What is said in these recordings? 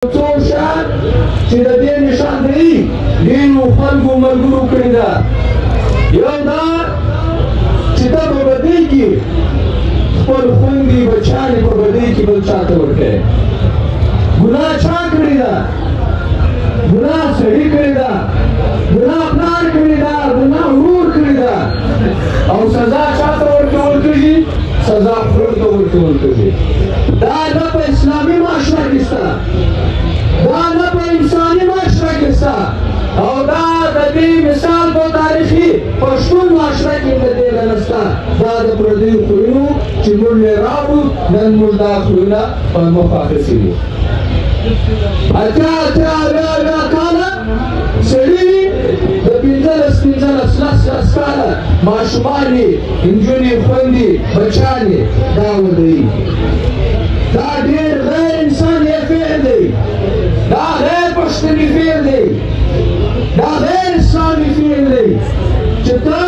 څو شیان چې د دې نشاندهي ډېرو خلکو ملګرو کړې ده. یو دا چې ته په بدۍ کې خپل خویندې بچیانې په بدۍ کې بل چا ته ورکوې. ګناه چا کړې ده؟ ګناه سړي کړې ده، ګناه پلار کړې ده، ګناه ورور کړې ده. او سزا چا ته ورکول کېږي؟ سزا خور ته ورکول کېږي. دا نه په اسلامي معاشره کې شته، دا نه په انساني معاشره کې شته، او دا د دې مثال په تاریخي پښتون معاشره کې د دې نه شته. دا د پردیو خویونو چې موږ یې راوړو، نن موږ دا خویونه په مخ اخیستي دي. 80 80 70 70 کاله سړي وي، د 15 15 10 10 کاله ماشومان یې، نجونې، خویندې، بچیان یې دا ودوي. دا ډېر غیر انساني فعل دی، دا غیر پښتني فعل دی، دا غیر اسلامي فعل دی چې ته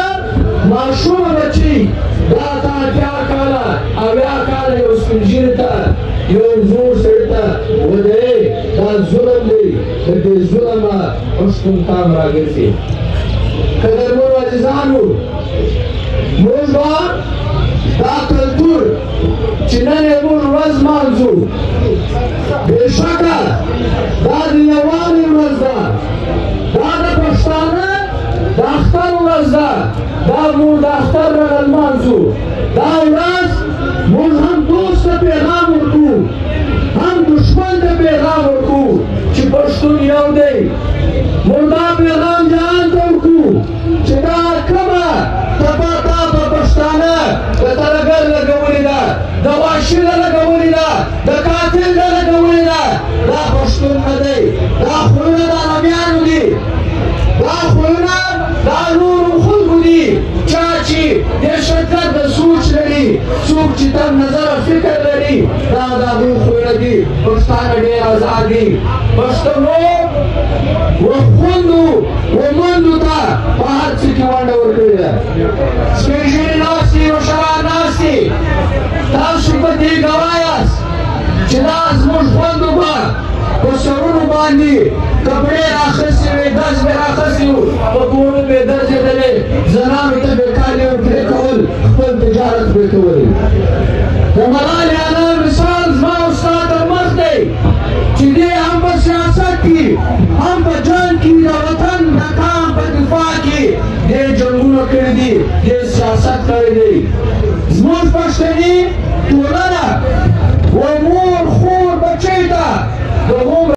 ماشومه بچي دا تا 80 کاله 70 کاله یو سپین ږیري ته، یو زوړ سړي ته ودوې. دا ظلم دی. د دې ظلمه پښتون قام راګرځي. قدرمنو عزیزانو، موږ به دا کلتور چې نن یې موږ ورځ لمانځو، بېشکه دا د یووالي ورځ ده، دا د پښتانه د اختر ورځ ده، دا موږ د اختر ورځ لمانځو. دا ورځ موږ هم دوست ته پیغام ورکو، هم دښمن ته پیغام ورکو چې پښتون یو دی. موږ دا پیغام جهان ته ورکو چې دا کومه تپه تا په پښتانه د ترهګر لګولې ده، د وحشي له لګولې ده، د قاتل له لګولې ده، دا پښتون نه دی. دا خویونه د عربیانو دي، دا خویونه د نورو خلکو دي، چا چې دهشتګرد سوچ لري، څوک چې تنګ نظره فکر لري، دا د هغوی خویونه دي. پښتانه ډېر ازاد دي. پښتنو و خویندو و میندو ته په هر څه کې ونډه ورکړې ده. سپین ږیري ناست دي، مشران ناست دي، تاسو په دې ګواه یاست چې دا زموږ خویندو به په سرونو باندې کپړې راخیستې وې، ګز به راخیستي وو، په کورونو به یې ګرځېدلې، زنانو ته به کالي ورپرې کول، خپل تجارت به یې کولی. د ملالې انا مثال زما او ستا تر مخ دی چې دې هم په سیاست کې، هم په جنګ کې، د وطن د قام په دفاع کې دې جنګونه کړي دي، دې سیاست کړی دی. زموږ پښتني ټولنه و مور خور بچی ته د هومره